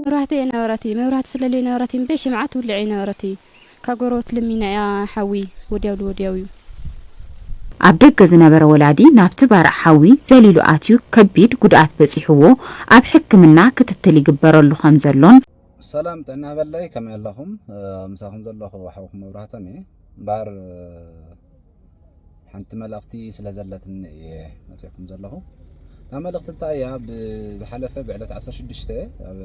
መብራህቲ እየ ነበረቲ። መብራህቲ ስለለይ ነበረቲ እምበይ ሽምዓ ትውልዕ እየ ነበረቲ። ካብ ጎረበት ልሚና እያ ሓዊ ወዲያው ወዲያው እዩ። ኣብ ደገ ዝነበረ ወላዲ ናብቲ ባርዕ ሓዊ ዘሊሉ ኣትዩ ከቢድ ጉድኣት በፂሕዎ ኣብ ሕክምና ክትትል ይግበረሉ ከም ዘሎን ሰላም ጥዕና በለይ፣ ከመይ ኣለኹም? ምሳኹም ዘለኹ ሓውኩም መብራህቶም እየ። እምበኣር ሓንቲ መልእኽቲ ስለ ዘለትኒ እየ መፅእኩም ዘለኹ። እታ መልእኽቲ እንታይ እያ? ብዝሓለፈ ብዕለት ዓሰርተ ሽዱሽተ ኣብ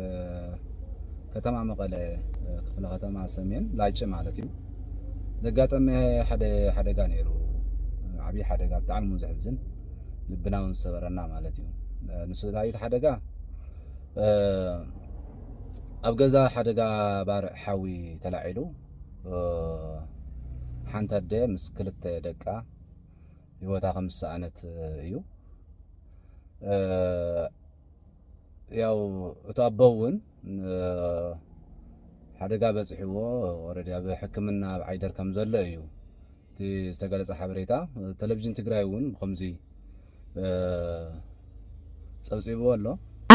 ከተማ መቐለ ክፍለ ከተማ ሰሜን ላጭ ማለት እዩ ዘጋጠመ ሓደ ሓደጋ ነይሩ። ዓብዪ ሓደጋ፣ ብጣዕሚ እውን ዘሕዝን፣ ልብና እውን ዝሰበረና ማለት እዩ። ንሱ እንታይ እዩ እቲ ሓደጋ? ኣብ ገዛ ሓደጋ ባርዕ ሓዊ ተላዒሉ ሓንቲ ኣደ ምስ ክልተ ደቃ ህይወታ ከም ዝሰኣነት እዩ። ያው እቲ ኣቦ እውን ሓደጋ በፂሕዎ ኦረዲ ኣብ ሕክምና ኣብ ዓይደር ከም ዘሎ እዩ እቲ ዝተገለፀ ሓበሬታ። ቴሌቪዥን ትግራይ እውን ብከምዚ ፀብፂብዎ ኣሎ።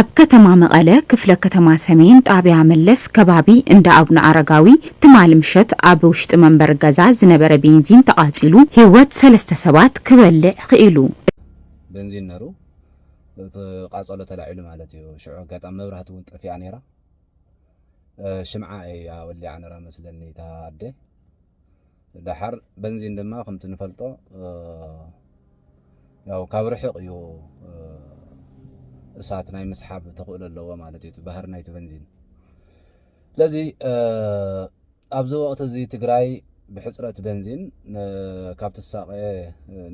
ኣብ ከተማ መቐለ ክፍለ ከተማ ሰሜን ጣብያ መለስ ከባቢ እንዳ ኣቡነ ኣረጋዊ ትማሊ ምሸት ኣብ ውሽጢ መንበሪ ገዛ ዝነበረ ቤንዚን ተቓፂሉ ህይወት ሰለስተ ሰባት ክበልዕ ክኢሉ። ቤንዚን ነሩ እቲ ቃፀሎ ተላዒሉ ማለት እዩ። ሽዑ ኣጋጣሚ መብራህቲ እውን ጠፊኣ ነይራ። ሽምዓ እያ ወሊዓ ነራ መስለኒ እታ ኣደ። ደሓር በንዚን ድማ ከምቲ ንፈልጦ ያው ካብ ርሕቕ እዩ እሳት ናይ ምስሓብ ተኽእሎ ኣለዎ ማለት እዩ እቲ ባህሪ ናይቲ በንዚን። ስለዚ ኣብዚ ወቕቲ እዚ ትግራይ ብሕፅረት በንዚን ካብ ትሳቐ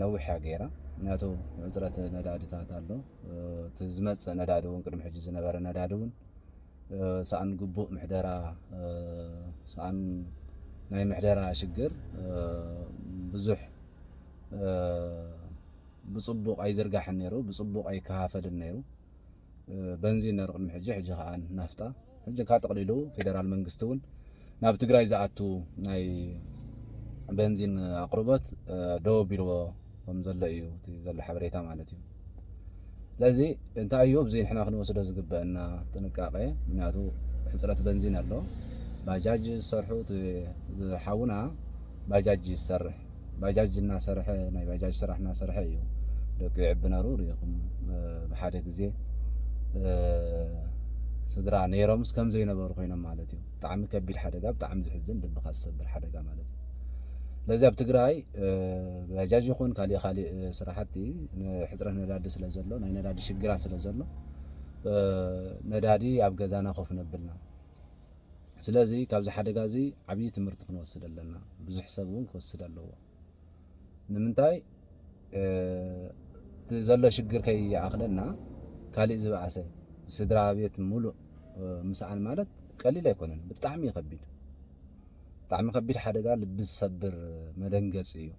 ነዊሕ እያ ገይራ። ምክንያቱ ሕፅረት ነዳድታት ኣሎ። እቲ ዝመፅእ ነዳዲ እውን ቅድሚ ሕጂ ዝነበረ ነዳዲ እውን ሰኣን ግቡእ ምሕደራ ሰኣን ናይ ምሕደራ ሽግር ብዙሕ ብፅቡቕ ኣይዝርጋሕን ነይሩ፣ ብፅቡቕ ኣይከፋፈልን ነይሩ። በንዚን ነሩ ቅድሚ ሕጂ፣ ሕጂ ከዓ ናፍጣ። ሕጂ ከዓ ጠቕሊሉ ፌደራል መንግስቲ እውን ናብ ትግራይ ዝኣቱ ናይ በንዚን ኣቕርቦት ደው ኣቢልዎ ከም ዘሎ እዩ እቲ ዘሎ ሓበሬታ ማለት እዩ። ስለዚ እንታይ እዩ ኣብዚ ንሕና ክንወስዶ ዝግበአና ጥንቃቄ? ምክንያቱ ሕፅረት በንዚን ኣሎ። ባጃጅ ዝሰርሑ እቲ ሓውና ባጃጅ ይሰርሕ ባጃጅ እናሰርሐ ናይ ባጃጅ ስራሕ እናሰርሐ እዩ ደቂ ይዕብነሩ ርኢኹም ብሓደ ግዜ ስድራ ነይሮምስ ከም ዘይነበሩ ኮይኖም ማለት እዩ። ብጣዕሚ ከቢድ ሓደጋ፣ ብጣዕሚ ዝሕዝን ልብኻ ዝሰብር ሓደጋ ማለት እዩ። ስለዚ ኣብ ትግራይ ባጃጅ ይኹን ካሊእ ካሊእ ስራሕቲ ሕፅረት ነዳዲ ስለ ዘሎ ናይ ነዳዲ ሽግራት ስለ ዘሎ ነዳዲ ኣብ ገዛና ኮፍ ነብልና። ስለዚ ካብዚ ሓደጋ እዚ ዓብዪ ትምህርቲ ክንወስድ ኣለና። ብዙሕ ሰብ እውን ክወስድ ኣለዎ። ንምንታይ እቲ ዘሎ ሽግር ከይኣኽለና ካሊእ ዝበኣሰ ስድራ ቤት ሙሉእ ምስኣን ማለት ቀሊል ኣይኮነን። ብጣዕሚ እዩ ከቢድ፣ ብጣዕሚ ከቢድ ሓደጋ፣ ልቢ ዝሰብር መደንገፂ እዩ።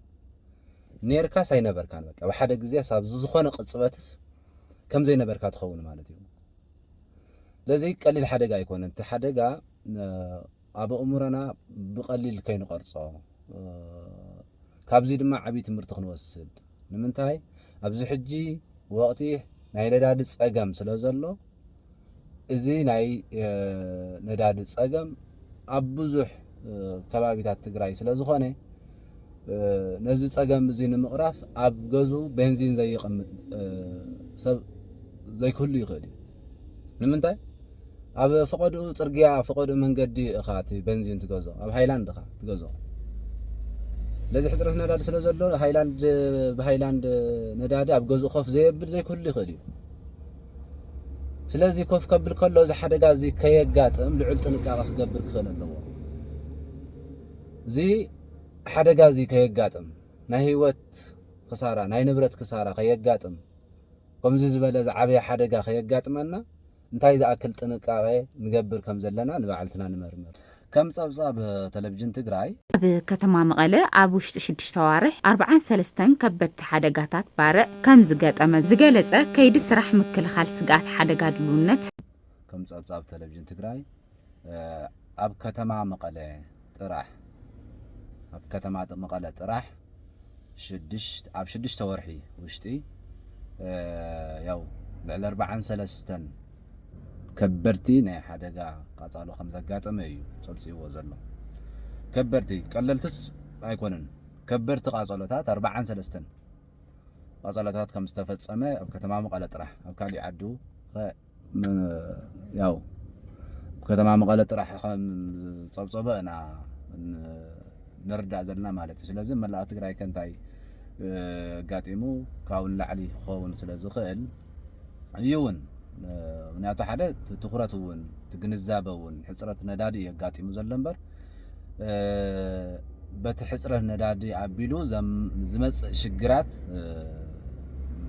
ኔርካስ ኣይነበርካን በቃ ብሓደ ግዜ ሳብ ዝኾነ ቅፅበትስ ከም ዘይነበርካ ትኸውን ማለት እዩ። ስለዚ ቀሊል ሓደጋ ኣይኮነን። እቲ ሓደጋ ኣብ ኣእምሮና ብቐሊል ከይንቐርጾ ካብዚ ድማ ዓብዪ ትምህርቲ ክንወስድ ንምንታይ ኣብዚ ሕጂ ወቕቲ ናይ ነዳዲ ጸገም ስለ ዘሎ እዚ ናይ ነዳዲ ጸገም ኣብ ብዙሕ ከባቢታት ትግራይ ስለ ዝኾነ ነዚ ጸገም እዚ ንምቕራፍ ኣብ ገዝኡ ቤንዚን ዘየቐምጥ ሰብ ዘይክህሉ ይኽእል እዩ። ንምንታይ? ኣብ ፈቐድኡ ጽርግያ ፈቐድኡ መንገዲ ኢኻ እቲ በንዚን ትገዝኦ፣ ኣብ ሃይላንድ ኢኻ ትገዝኦ። ስለዚ ሕፅረት ነዳዲ ስለ ዘሎ ሃይላንድ ብሃይላንድ ነዳዲ ኣብ ገዝኡ ኮፍ ዘየብል ዘይክህሉ ይኽእል እዩ። ስለዚ ኮፍ ከብል ከሎ እዚ ሓደጋ እዚ ከየጋጥም ልዑል ጥንቃቐ ክገብር ክኽእል ኣለዎ። እዚ ሓደጋ እዚ ከየጋጥም ናይ ህይወት ክሳራ ናይ ንብረት ክሳራ ከየጋጥም ከምዚ ዝበለ ዝዓበየ ሓደጋ ከየጋጥመና እንታይ ዝኣክል ጥንቃቐ ንገብር ከም ዘለና ንባዕልትና ንመርምር። ከም ጸብጻብ ተለቪዥን ትግራይ፣ ኣብ ከተማ መቐለ ኣብ ውሽጢ ሽዱሽተ ኣዋርሕ ኣርብዓን ሰለስተን ከበድቲ ሓደጋታት ባርዕ ከም ዝገጠመ ዝገለጸ ከይዲ ስራሕ ምክልኻል ስግኣት ሓደጋ ድልውነት ከም ጸብጻብ ተለቪዥን ትግራይ ኣብ ከተማ መቐለ ጥራሕ ኣብ ከተማ መቐለ ጥራሕ ሽዱሽተ ኣብ ሽዱሽተ ወርሒ ውሽጢ ያው ልዕሊ ኣርብዓን ሰለስተን ከበድቲ ናይ ሓደጋ ቃጻሎ ከም ዘጋጠመ እዩ ጸብጺብዎ ዘሎ። ከበድቲ፣ ቀለልትስ ኣይኮነን። ከበድቲ ቃጸሎታት ኣርባዓን ሰለስተን ቃጸሎታት ከም ዝተፈጸመ ኣብ ከተማ መቐለ ጥራሕ፣ ኣብ ካሊእ ዓዱ ከ-፣ ም-፣ ያው ኣብ ከተማ መቐለ ጥራሕ ከም ዝጸብጸበ ኢና ን-፣ ንርዳእ ዘለና ማለት እዩ። ስለዚ መላእ ትግራይ ከ እንታይ፣ እ፣ ኣጋጢሙ ካብኡ ንላዕሊ ክኸውን ስለ ዝኽእል እዩ እውን፣ እ፣ ምክንያቱ ሓደ እቲ ትኹረት እውን እቲ ግንዛበ እውን ሕፅረት ነዳዲ እዩ ኣጋጢሙ ዘሎ እምበር፣ እ፣ በቲ ሕፅረት ነዳዲ ኣቢሉ ዘም-፣ ዝመፅእ ሽግራት፣ እ፣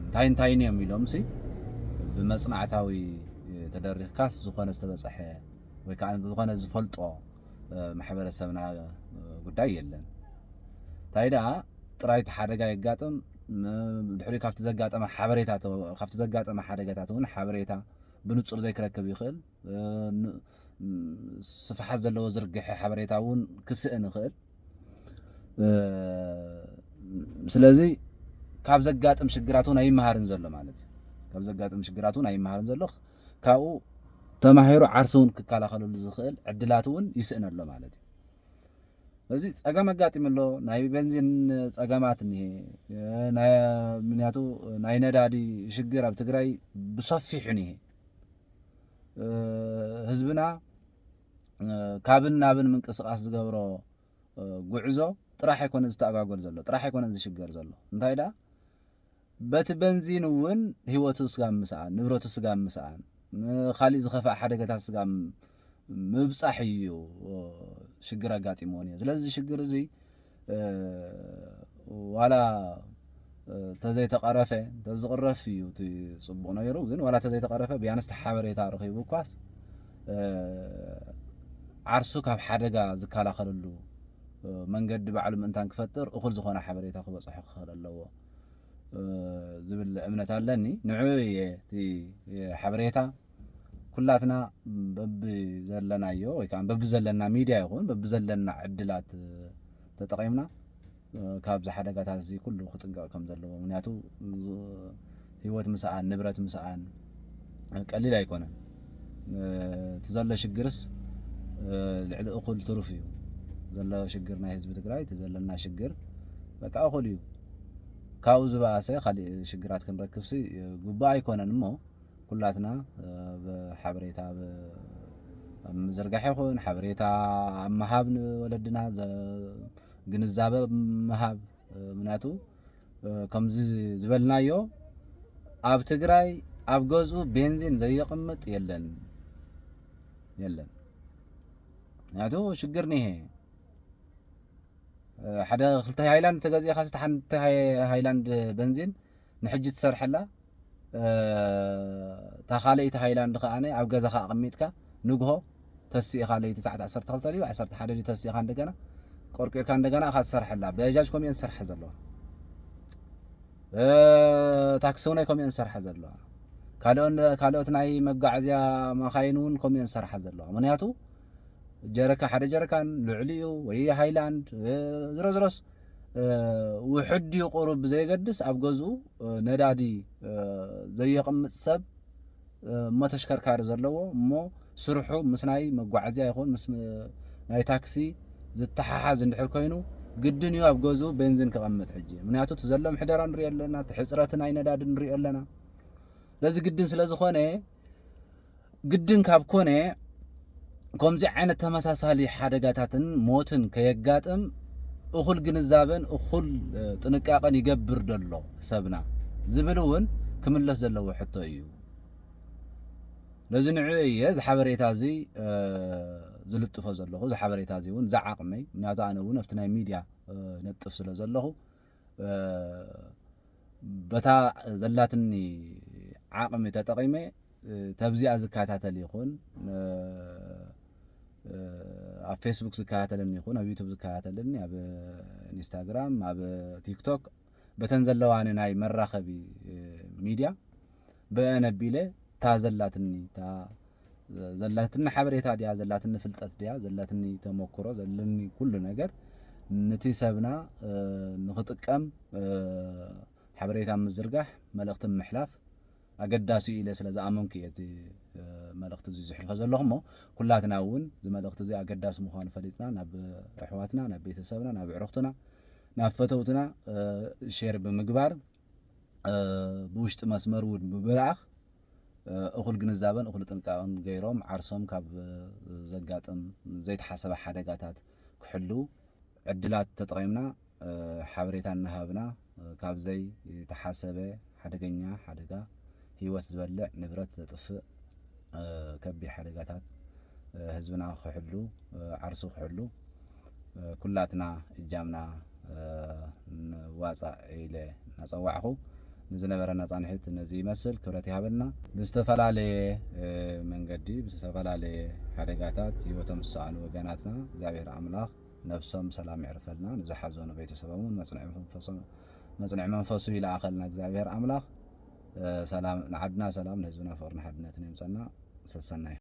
እንታይ እንታይን እዮም ኢሎምሲ ብመፅናዕታዊ ተደሪኽካስ ዝኾነ ዝተበፀሐ ወይ ከዓ ዝኾነ ዝፈልጦ፣ እ፣ ማሕበረሰብና፣ እ፣ ጉዳይ የለን። እንታይ ደኣ ጥራይ እቲ ሓደጋ የጋጥም፣ ም-፣ ድሕሪ ካብቲ ዘጋጠመ ሓበሬታ ተ-፣ ካብቲ ዘጋጠመ ሓደጋታት እውን ሓበሬታ ብንጹር ዘይክረክብ ይኽእል። እ፣ ን-፣ ም-፣ ስፍሓት ዘለዎ ዝርግሐ ሓበሬታ እውን ክስእን ይኽእል። እ፣ ስለዚ ካብ ዘጋጥም ሽግራት እውን ኣይመሃርን ዘሎ ማለት እዩ። ካብ ዘጋጥም ሽግራት እውን ኣይመሃርን ዘሎ፣ ካብኡ ተማሂሩ ዓርሱ እውን ክከላኸለሉ ዝኽእል ዕድላት እውን ይስእን ኣሎ ማለት እዩ። እዚ ጸገም ኣጋጢሙ ኣሎ። ናይ ቤንዚን ጸገማት እኒሄ፣ እ፣ ናይ፣ ምክንያቱ ናይ ነዳዲ ሽግር ኣብ ትግራይ ብሰፊሑ እኒሄ። እ፣ ህዝብና፣ እ፣ ካብን ናብን ምንቅስቓስ ዝገብሮ፣ እ፣ ጉዕዞ ጥራሕ ኣይኮነ ዝተኣጓጎል ዘሎ፣ ጥራሕ ኣይኮነ ዝሽገር ዘሎ። እንታይ ደኣ በቲ በንዚን እውን ህይወቱ ስጋብ ምስኣን፣ ንብረቱ ስጋብ ምስኣን፣ ን-፣ ካሊእ ዝኸፍኣ ሓደጋታት ስጋብ ምብጻሕ እዩ ሽግር ኣጋጢምዎ ነይሩ። ስለዚ እዚ ሽግር እዚ፣ እ፣ ዋላ፣ እ፣ ተዘይተቐረፈ፣ ተዝቕረፍ እዩ እቲ ጽቡቕ ነይሩ። ግን ዋላ ተዘይተቐረፈ፣ ቢያንስ እቲ ሓበሬታ ረኺቡ እኳስ፣ እ፣ ዓርሱ ካብ ሓደጋ ዝከላኸለሉ፣ እ፣ መንገዲ ባዕሉ ምእንታን ክፈጥር እኹል ዝኾነ ሓበሬታ ክበጽሖ ክኽእል ኣለዎ። እ፣ ዝብል እምነት ኣለኒ። ንዑ እየ እቲ ሓበሬታ ኩላትና በብዘለናዮ ወይ ከዓ በብዘለና ሚድያ ይኹን በብዘለና ዕድላት ተጠቒምና፣ እ፣ ካብዚ ሓደጋታት እዚ ኩሉ ክጥንቀቕ ከም ዘለዎ። ምክንያቱ፣ እ፣ ህይወት ምስኣን፣ ንብረት ምስኣን ቀሊል ኣይኮነን። እ፣ እቲ ዘሎ ሽግርስ፣ እ፣ ልዕሊ እኹል ትሩፍ እዩ። ዘሎ ሽግር ናይ ህዝቢ ትግራይ፣ እቲ ዘለና ሽግር በቃ እኹል እዩ። ካብኡ ዝበኣሰ ካሊእ ሽግራት ክንረክብሲ ግቡእ ኣይኮነን እሞ፣ ኩላትና፣ እ፣ ብሓበሬታ ብ-፣ ኣብ ምዝርጋሕ ይኹን ሓበሬታ ኣብ ምሃብ ንወለድና ዘ-፣ ግንዛበ ምሃብ፣ እ፣ ምክንያቱ፣ እ፣ ከምዚ ዝበልናዮ ኣብ ትግራይ ኣብ ገዝኡ ቤንዚን ዘየቕምጥ የለን፣ የለን። ምክንያቱ ሽግር እኒሄ። እ፣ ሓደ ክልተ ሃይላንድ ተገዚእካ፣ ስተ ሓንቲ ሃይ-፣ ሃይላንድ በንዚን ንሕጂ ትሰርሐላ፣ እ፣ እታ ካልኣይቲ ሃይላንድ ከኣ ኣብ ገዛኻ ኣቐሚጥካ ንግሆ ተሲእኻ፣ ለይቲ ሰዓት ዓሰርተ ክልተ ድዩ ዓሰርተ ሓደ ድዩ ተሲእኻ፣ እንደገና ቆርቂርካ እንደገና ኢኻ ትሰርሐላ። በጃጅ ከምኡ እየን ዝሰርሓ ዘለዋ። እ፣ ታክሲ እውን ከምኡ እየን ዝሰርሓ ዘለዋ። ካልኦን-፣ ካልኦት ናይ መጓዓዝያ መኻይን እውን ከምኡ እየን ዝሰርሓ ዘለዋ። ምክንያቱ ጀረካ፣ ሓደ ጀረካን ልዕሊኡ ወይ ሃይላንድ፣ እ፣ ዝሮ ዝሮስ፣ እ፣ ውሑድ ድዩ ቁሩብ ብዘየገድስ ኣብ ገዝኡ፣ እ፣ ነዳዲ፣ እ፣ ዘየቕምጥ ሰብ፣ እ፣ እሞ ተሽከርካሪ ዘለዎ እሞ ስርሑ ምስ ናይ መጓዓዝያ ይኹን ምስ፣ እ፣ ናይ ታክሲ ዝተሓሓዝ እንድሕር ኮይኑ ግድን እዩ ኣብ ገዝኡ ቤንዚን ከቐምጥ ሕጂ። ምክንያቱ እቲ ዘሎ ምሕደራ ንሪኦ ኣለና፣ እቲ ሕፅረት ናይ ነዳዲ ንሪኦ ኣለና። ስለዚ ግድን ስለ ዝኾነ ግድን ካብ ኮነ ከምዚ ዓይነት ተመሳሳሊ ሓደጋታትን ሞትን ከየጋጥም እኹል ግንዛበን እኹል፣ እ፣ ጥንቃቐን ይገብር ደሎ ሰብና ዝብል እውን ክምለስ ዘለዎ ሕቶ እዩ። ነዚ ንዑ እየ እዚ ሓበሬታ እዚ፣ እ፣ ዝልጥፎ ዘለኹ። እዚ ሓበሬታ እዚ እውን ዝዓቕመይ፣ ምክንያቱ ኣነ እውን ኣብቲ ናይ ሚድያ፣ እ፣ ነጥፍ ስለ ዘለኹ፣ እ፣ በታ ዘላትኒ ዓቕሚ ተጠቒመ፣ እ፣ ተብዚኣ ዝከታተል ይኹን፣ እ፣ እ፣ ኣብ ፌስቡክ ዝከታተለኒ ይኹን፣ ኣብ ዩቱብ ዝከታተለኒ፣ ኣብ ኢንስታግራም፣ ኣብ ቲክቶክ፣ በተን ዘለዋኒ ናይ መራኸቢ፣ እ፣ ሚድያ ብአን ኣቢለ እታ ዘላትኒ፣ እታ ዘላትኒ ሓበሬታ ድያ፣ ዘላትኒ ፍልጠት ድያ፣ ዘላትኒ ተመክሮ፣ ዘለኒ ኩሉ ነገር ንቲ ሰብና፣ እ፣ ንኽጥቀም፣ እ፣ ሓበሬታ ምዝርጋሕ፣ መልእኽቲ ምሕላፍ ኣገዳሲ ኢለ ስለ ዝኣመንኩ እየ እቲ፣ እ፣ መልእኽቲ እዚ ዝሕልፎ ዘለኹ እሞ፣ ኩላትና እውን እዚ መልእኽቲ እዚ ኣገዳሲ ምዃኑ ፈሊጥና ናብ ኣሕዋትና፣ ናብ ቤተሰብና፣ ናብ ኣዕሩኽትና፣ ናብ ፈተውትና ሼር ብምግባር፣ ብውሽጢ መስመር እውን ብምልኣኽ፣ እኹል ግንዛበን እኹል ጥንቃቕን ገይሮም ዓርሶም ካብ ዘጋጥም ዘይተሓሰበ ሓደጋታት ክሕልዉ ዕድላት ተጠቒምና ሓበሬታ እናሃብና፣ ካብ ዘይተሓሰበ ሓደገኛ ሓደጋ፣ ህይወት ዝበልዕ፣ ንብረት ዘጥፍእ ከቢድ ሓደጋታት ህዝብና ክሕሉ፣ ዓርሱ ክሕሉ ኩላትና እጃምና ንዋፃእ ኢለ እናፀዋዕኹ፣ ንዝነበረና ፃንሒት ነዚ ይመስል። ክብረት ይሃበልና። ብዝተፈላለየ መንገዲ ብዝተፈላለየ ሓደጋታት ህይወቶም ዝሰኣኑ ወገናትና እግዚኣብሔር ኣምላኽ ነብሶም ሰላም ይዕርፈልና። ንዝሓዘኑ ቤተሰቦም እውን መፅንዒ መንፈሶም መፅንዒ መንፈሱ ይልኣኸልና እግዚኣብሔር ኣምላኽ። ሰላም ንዓድና፣ ሰላም ንህዝብና፣ ፍቕርን ሓድነትን የምፀና። ሰሰናዩ።